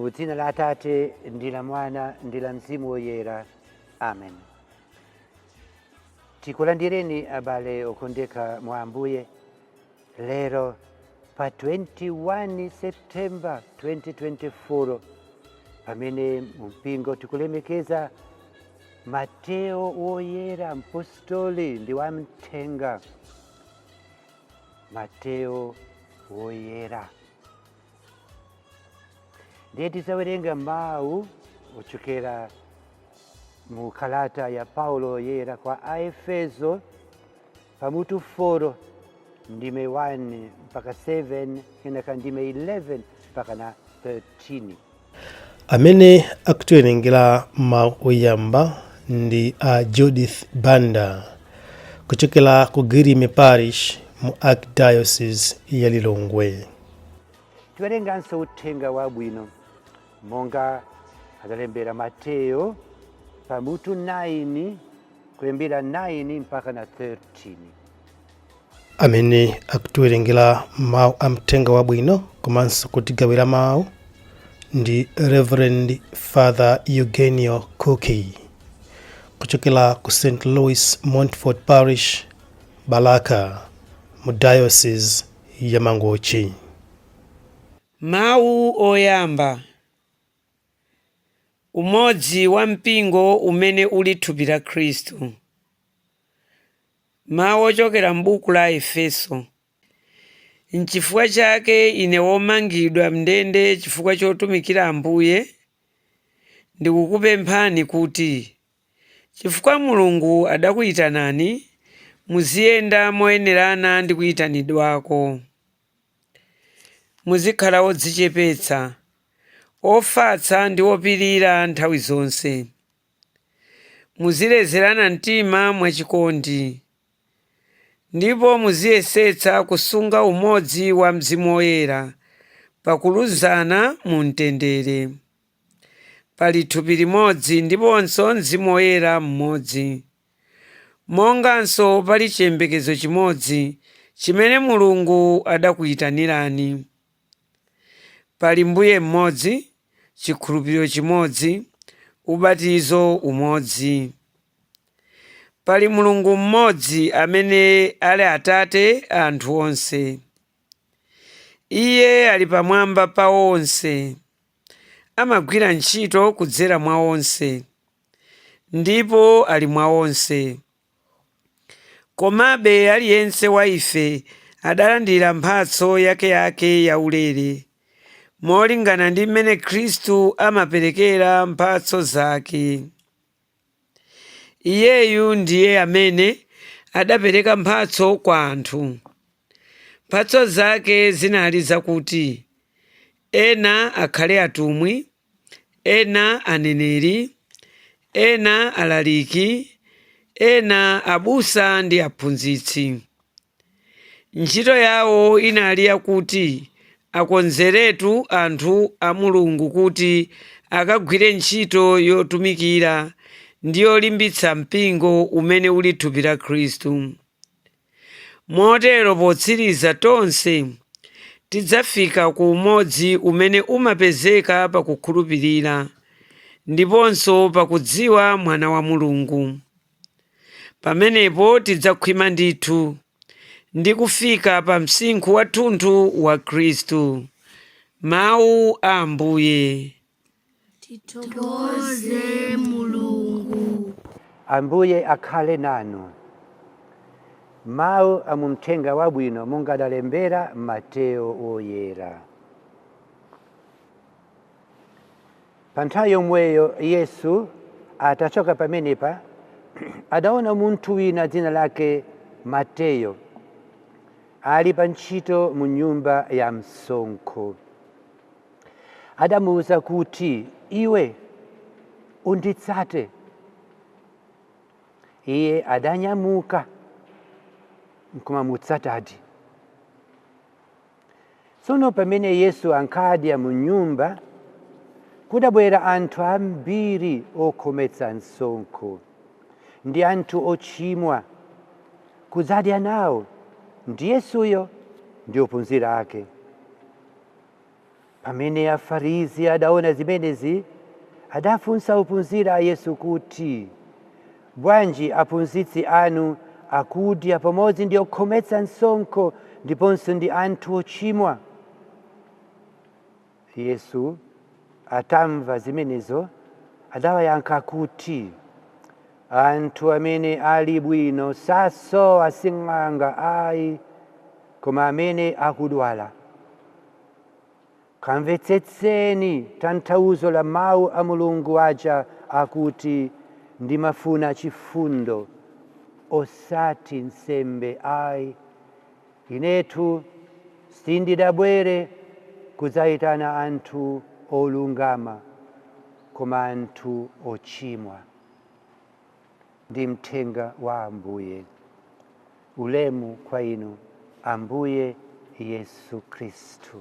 Mu dzina la Atate ndi la Mwana ndi la Mzimu Woyera. Amen. Tikulandireni abale okondeka mwa Ambuye lero pa 21 September 2024 pamene mumpingo tikulemekeza Mateo Woyera, mpostoli ndi wamthenga. Mateo Woyera. Ndiye tidzawerenga mawu ochokera mu kalata ya Paulo Woyera kwa Aefeso pamutu 4 ndime 1 mpaka 7, kenaka ndime 11 mpaka na 13. Amene akutiwerengera mawu oyamba ndi a Judith Banda kuchokera ku Girime Parish mu Archdiocese ya Lilongwe. Tiwerenganso uthenga wabwino monga adalembera Mateyo pamutu 9 kuyambira 9 mpaka na 13. Amene akutiwerengera mawu a mthenga wabwino komanso kutigawira mawu ndi Reverend Father Eugenio Cookie kuchokera ku St. Louis Montfort Parish, Balaka mu Diocese ya Mangochi. Mawu oyamba. Umodzi wa mpingo umene uli thupi la Khristu. Mawu ochokera m'buku la Aefeso. N'chifukwa chake ine womangidwa m'ndende chifukwa chotumikira Ambuye, ndikukupemphani kuti, chifukwa Mulungu adakuyitanani, muziyenda moyenerana ndi kuyitanidwako. Muzikhala odzichepetsa, ofatsa ndi opirira nthawi zonse. Muzilezerana mtima mwachikondi, ndipo muziyesetsa kusunga umodzi wa Mzimu Woyera pakulunzana mu mtendere. Pali thupi limodzi ndiponso Mzimu Woyera mmodzi, monganso pali chiyembekezo chimodzi chimene Mulungu adakuyitanirani. Pali Mbuye mmodzi, chikhulupiriro chimodzi, ubatizo umodzi. Pali Mulungu mmodzi amene ali Atate a anthu onse. Iye ali pamwamba pa onse, amagwira ntchito kudzera mwa onse, ndipo ali mwa onse. Komabe aliyense wa ife adalandira mphatso yakeyake yaulere, molingana ndi mmene Khristu amaperekera mphatso zake. Iyeyu ndiye amene adapereka mphatso kwa anthu. Mphatso zake zinali zakuti ena akhale atumwi, ena aneneri, ena alaliki, ena abusa ndi aphunzitsi. Ntchito yawo inali yakuti akonzeretu anthu a Mulungu kuti akagwire ntchito yotumikira ndi yolimbitsa mpingo umene uli thupi la Khristu. Motero potsiriza tonse tidzafika ku umodzi umene umapezeka pakukhulupirira ndiponso pakudziwa Mwana wa Mulungu. Pamenepo tidzakhwima ndithu ndi kufika pa msinkhu wathunthu wa Khristu. Mawu a Ambuye. Tithokoze Mulungu. Ambuye akhale nanu. Mawu a mu Mthenga Wabwino monga adalembera Mateo Woyera. Pa nthawi yomweyo Yesu atachoka pamenepa adaona munthu wina dzina lake Mateyo ali pa ntchito mu nyumba ya msonkho. Adamuwuza kuti, Iwe unditsate. Iye adanyamuka nkumamutsatadi. Tsono pamene Yesu ankadya mu nyumba, kudabwera anthu ambiri okhometsa msonkho ndi anthu ochimwa kudzadya nawo ndi Yesuyo ndi ophunzira ake. Pamene Afarisi adaona zimenezi, adafunsa ophunzira a Yesu kuti, bwanji aphunzitsi anu akudya pamodzi ndi okhometsa msonkho ndiponso ndi anthu ochimwa? Yesu atamva zimenezo adawayankha kuti, anthu amene ali bwino sasowa sing'anga ayi, koma amene akudwala. Kamvetsetseni tanthauzo la mawu a Mulungu aja akuti, ndimafuna chifundo osati nsembe ayi. Inetu sindidabwere kudzayitana anthu olungama, koma anthu ochimwa. Ndi mthenga wa Ambuye. Ulemu kwa inu, Ambuye Yesu Khristu.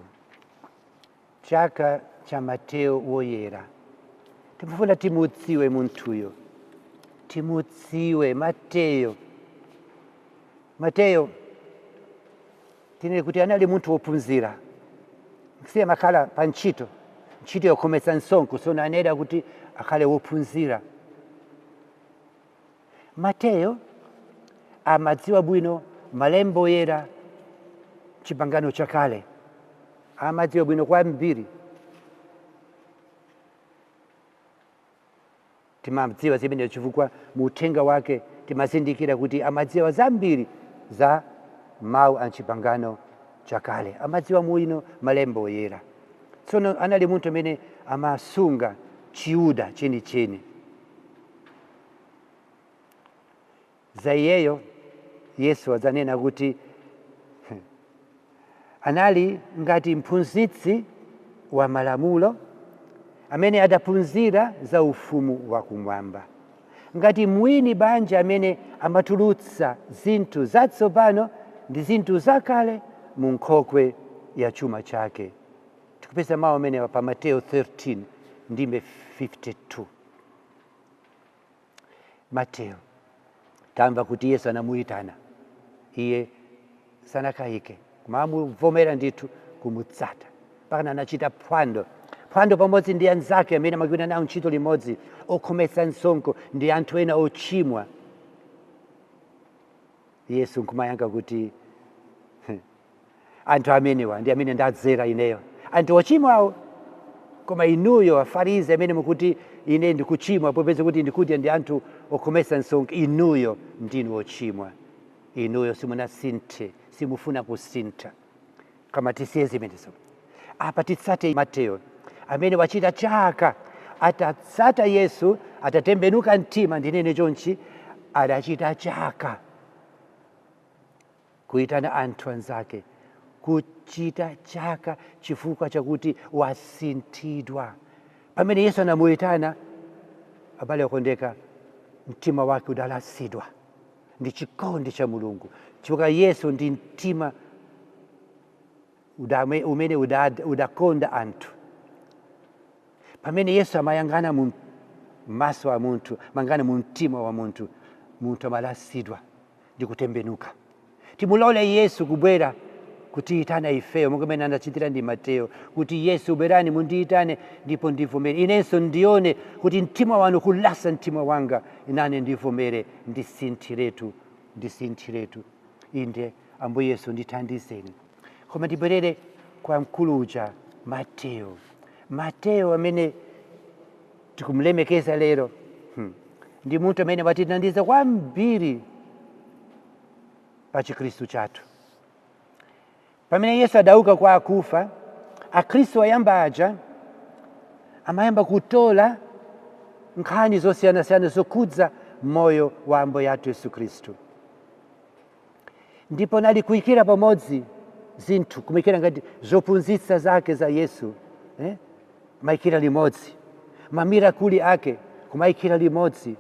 Chaka cha Mateo Woyera, timafuna timudziwe munthuyo, timudziwe Mateyo. Mateyo tinene kuti anali munthu wophunzira, siye amakhala pa ntchito, ntchito yokhometsa msonkho, sono anena kuti akhale wophunzira. Mateyo amadziwa bwino malembo oyera, Chipangano Chakale, amadziwa bwino kwambiri. Timadziwa zimene chifukwa mu uthenga wake timazindikira kuti amadziwa zambiri za mawu a Chipangano Chakale, amadziwa bwino malembo oyera. Tsono anali munthu amene amasunga Chiyuda chenicheni. Za iyeyo Yesu adzanena kuti anali ngati mphunzitsi wa malamulo amene adaphunzira za ufumu wakumwamba, ngati mwini banja amene amatulutsa zinthu zatsopano ndi zinthu zakale mu nkhokwe ya chuma chake. Tikupeza mawu amenewa pa Mateyo 13 ndime 52. Mateyo, tamva kuti Yesu anamuyitana, iye sanakayike, koma amuvomera ndithu kumutsata, mpaka anachita phwando, phwando pamodzi ndi anzake amene amagwira nawo ntchito limodzi, okhometsa msonkho ndi anthu ena ochimwa. Yesu nkumayankha kuti anthu amenewa ndi amene ndadzera ineyo, anthu ochimwawo, koma inuyo Afarisi amene mukuti ine ndikuchimwa popeza kuti ndikudya ndi anthu okhometsa msonkho, inuyo ndinu ochimwa, inuyo simunasinthe, simufuna kusintha. Koma tisiye zimenezo apa, titsate Mateyo amene wachita chaka atatsata Yesu, atatembenuka mtima, ndinene chonchi, adachita chaka kuyitana anthu anzake, kuchita chaka chifukwa chakuti wasinthidwa. Pamene Yesu anamuyitana, abale okondeka, mtima wake udalasidwa ndi chikondi cha Mulungu, chifukwa Yesu ndi mtima umene udakonda anthu. Pamene Yesu amayang'ana mu maso a munthu, amayang'ana mu mtima wa munthu, munthu amalasidwa ndi kutembenuka. Timulole Yesu kubwera kutiyitana ifeyo, monga mmene anachitira ndi Mateyo, kuti Yesu bwerani mundiyitane ndipo ndivomere, inenso ndione kuti mtima wanu kulasa mtima wanga, inane ndivomere, ndisinthiretu, ndisinthiretu. Inde Ambuye Yesu, ndithandizeni. Koma ndibwerere kwa mkulu uja Mateyo. Mateyo amene tikumlemekeza lero, ndi munthu amene watithandiza kwambiri pa Chikhristu chathu. Pamene Yesu adauka kwa akufa, Akhristu ayamba aja amayamba kutola nkhani zosiyanasiyana zokhudza moyo wa Ambuye athu Yesu Khristu, ndipo nali kuyikira pamodzi zinthu, kumayikira ngati zophunzitsa zake za Yesu, mayikira limodzi mamirakuli ake, kumayikira limodzi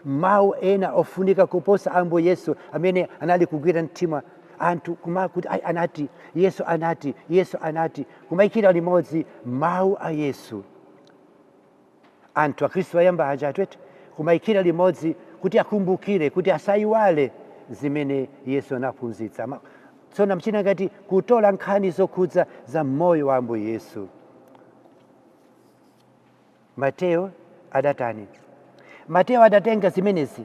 mawu ena ofunika kuposa Ambuye Yesu amene anali kugwira mtima anthu, kuti anati Yesu, anati Yesu, anati, kumayikira limodzi mawu a Yesu. Anthu Akhristu ayamba aja atwete kumayikira limodzi kuti akumbukire, kuti asayiwale zimene Yesu anaphunzitsa. Tsono mchina ngati kutola nkhani zokhudza za moyo wa Ambuye Yesu. Mateyo adatani? Mateyo adatenga zimenezi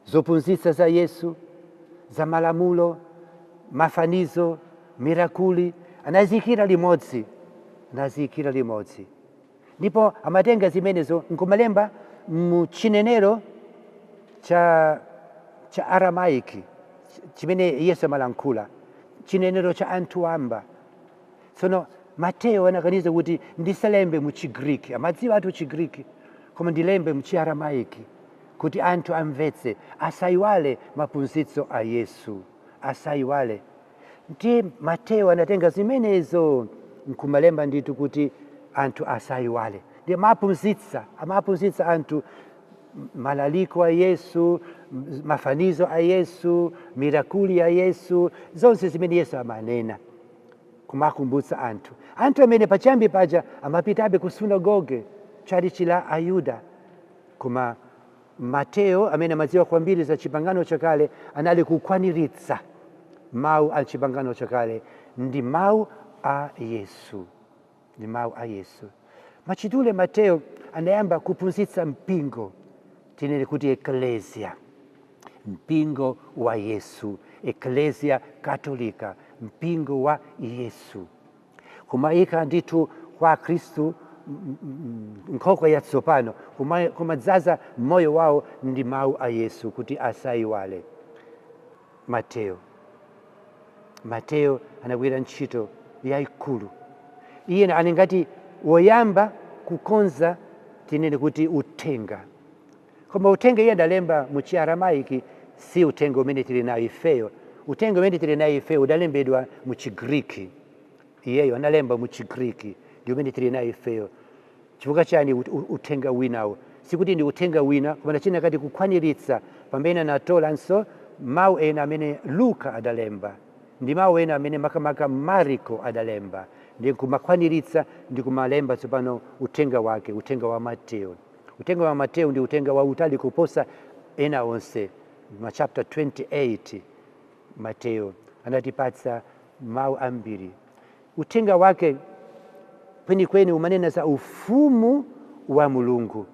zophunzitsa za Yesu, za malamulo, mafanizo, mirakuli, anaziyikira limodzi, anaziyikira limodzi. Ndipo amatenga zimenezo nkumalemba mu chinenero cha Aramaiki chimene Yesu amalankhula, chinenero cha anthu wamba. Tsono Mateyo anaganiza kuti ndisalembe mu Chigriki, amadziwa anthu Chigriki, koma ndilembe mu Chiaramaiki kuti anthu amvetse, asayiwale maphunzitso a Yesu, asayiwale. Ndiye Mateyo anatenga zimenezo nkumalemba ndithu kuti anthu asayiwale. Ndiye amaphunzitsa anthu malaliko a Yesu, mafanizo a Yesu, mirakuli ya Yesu, zonse zimene Yesu amanena, kumakumbutsa anthu. Anthu amene pachiyambi paja amapitabe ku sunagoge, tchalitchi la Ayuda. Koma Mateyo amene amadziwa kwambiri za Chipangano Chakale anali kukwaniritsa mawu a Chipangano Chakale ndi mawu a Yesu, ndi mawu a Yesu. Machitule Mateyo anayamba kuphunzitsa mpingo, tinene kuti eklesia, mpingo wa Yesu, Eklesia Katolika, mpingo wa Yesu, kumayika ndithu kwa Khristu nkhokwe yatsopano, kumadzaza moyo wawo ndi mawu a Yesu kuti asayiwale. Mateyo anagwira ntchito yayikulu. Iye ali ngati woyamba kukonza, tinene kuti uthenga. Koma uthenga iye adalemba mu Chiaramaiki si uthenga umene tili nayo ifeyo. Uthenga umene tili nayo ifeyo udalembedwa mu Chigriki. Iyeyo analemba mu Chigriki, ndi umene tili nayo ifeyo. Chifukwa chani uthenga winawo? Sikuti ndi uthenga wina, koma china kati kukwaniritsa pamene anatolanso mawu ena amene Luka adalemba ndi mawu ena amene makamaka Mariko adalemba, ndi kumakwaniritsa ndi kumalemba tsopano uthenga wake, uthenga wa Mateyo. Uthenga wa Mateyo ndi uthenga wautali kuposa ena onse, ma chapter 28. Mateyo anatipatsa mawu ambiri. Uthenga wake kwenikweni umanena za ufumu wa Mulungu,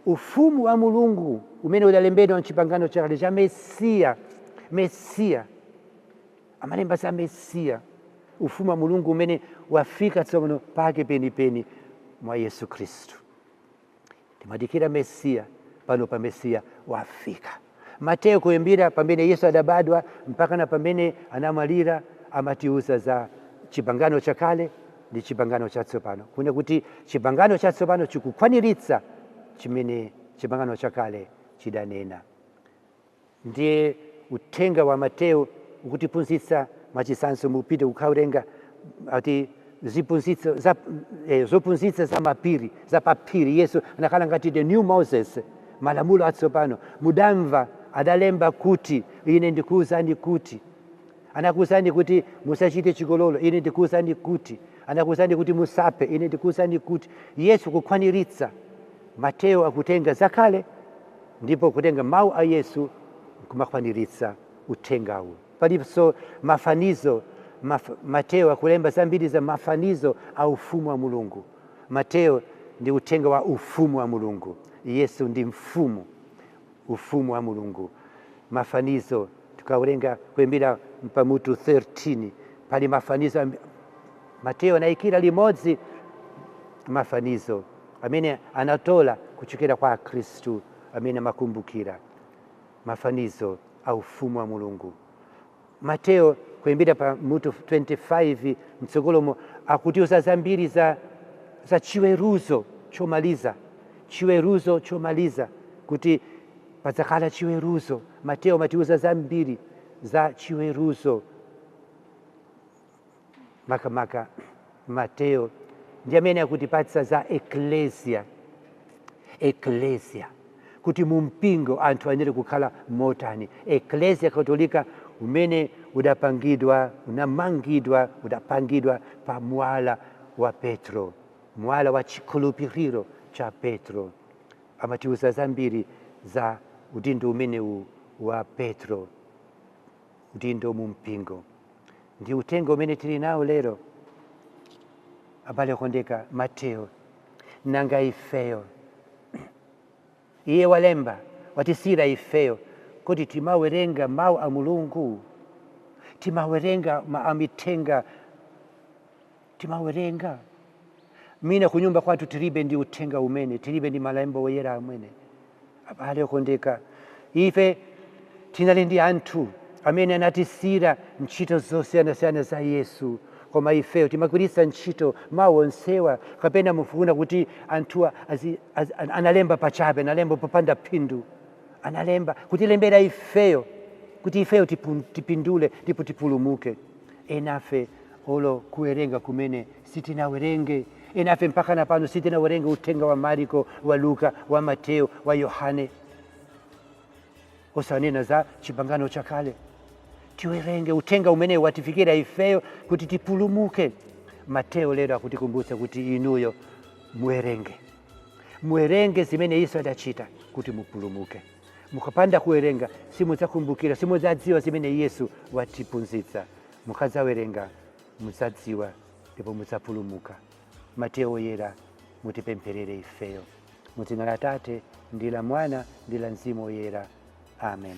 ufumu wa Mulungu umene udalembedwa mchipangano chakale cha Mesiya. Mesiya amalemba za Mesiya, ufumu wa Mulungu umene wafika tsopano pake penipeni mwa Yesu Khristu. Timadikira Mesiya, pano pa Mesiya wafika. Mateyo kuyambira pamene Yesu adabadwa mpaka na pamene anamwalira amatiuza za Chipangano Chakale ndi Chipangano Chatsopano, kuna kuti Chipangano Chatsopano chikukwaniritsa chimene Chipangano Chakale chidanena. Ndiye uthenga wa Mateyo ukutiphunzitsa mwachitsanzo, mupite kukawerenga ati ziphunzitso za zophunzitsa za mapiri, za paphiri. Yesu anakhala ngati the new Moses, malamulo atsopano. Mudamva adalemba kuti, ine ndikuwuzani kuti. Anakuwuzani kuti musachite chigololo, ine ndikuwuzani kuti. Anakuwuzani kuti musaphe, ine ndikuwuzani kuti. Yesu kukwaniritsa. Mateyo akutenga zakale ndipo kutenga mawu a Yesu kumakwaniritsa uthengawu. Palinso mafanizo. Mateyo akulemba zambiri za mafanizo a ufumu wa Mulungu. Mateyo ndi uthenga wa ufumu wa Mulungu. Yesu ndi mfumu, ufumu wa Mulungu. Mafanizo tukawerenga kuyambira pamutu 13 pali mafanizo. Mateyo anayikira limodzi mafanizo amene anatola kuchokera kwa Khristu amene amakumbukira mafanizo a ufumu wa Mulungu. Mateyo kuyambira pa mutu 25 mtsogolomo akutiuza zambiri za chiweruzo chomaliza, chiweruzo chomaliza, kuti padzakhala chiweruzo. Mateyo amatiuza zambiri za chiweruzo. Makamaka Mateyo ndi amene akutipatsa za eklesia, eklesia kuti mu mpingo anthu ayenera kukhala motani. Eklesia Katolika umene udapangidwa, unamangidwa, udapangidwa pa mwala wa Petro, mwala wa chikhulupiriro cha Petro. Amatiuza zambiri za udindo umenewu wa Petro, udindo mu mpingo. Ndi uthenga umene tili nawo lero, abale okondeka. Mateyo Nanga ifeyo? Iye walemba, watisiyira ifeyo kuti timawerenga mawu a Mulungu, timawerenga amithenga, timawerenga. Mina kunyumba kwathu tilibe ndi uthenga umene, tilibe ndi malembo oyera amene. Abale okondeka, ife tinali ndi anthu amene anatisiyira ntchito zosiyanasiyana za Yesu, koma ifeyo timagwiritsa ntchito mawu onsewa, kapena mufuna kuti anthuwa analemba pachabe, analemba popanda phindu? Analemba kutilembera ifeyo kuti ifeyo tipindule ndipo tipulumuke. Enafe olo kuwerenga kumene sitinawerenge. Enafe mpaka na pano sitinawerenge uthenga wa Mariko, wa Luka, wa Mateo, wa Yohane, osanena za Chipangano Chakale. Tiwerenge uthenga umene watifikira ifeyo kuti tipulumuke. Mateo lero akutikumbutsa kuti inuyo muwerenge, muwerenge zimene Yesu adachita kuti mupulumuke. Mukapanda kuwerenga, simudzakumbukira, simudzadziwa zimene Yesu watiphunzitsa. Mukadzawerenga, mudzadziwa ndipo mudzapulumuka. Mateo Oyera, mutipempherere ifeyo. Mu dzina la Tate ndi la Mwana ndi la Mzimu Woyera, amen.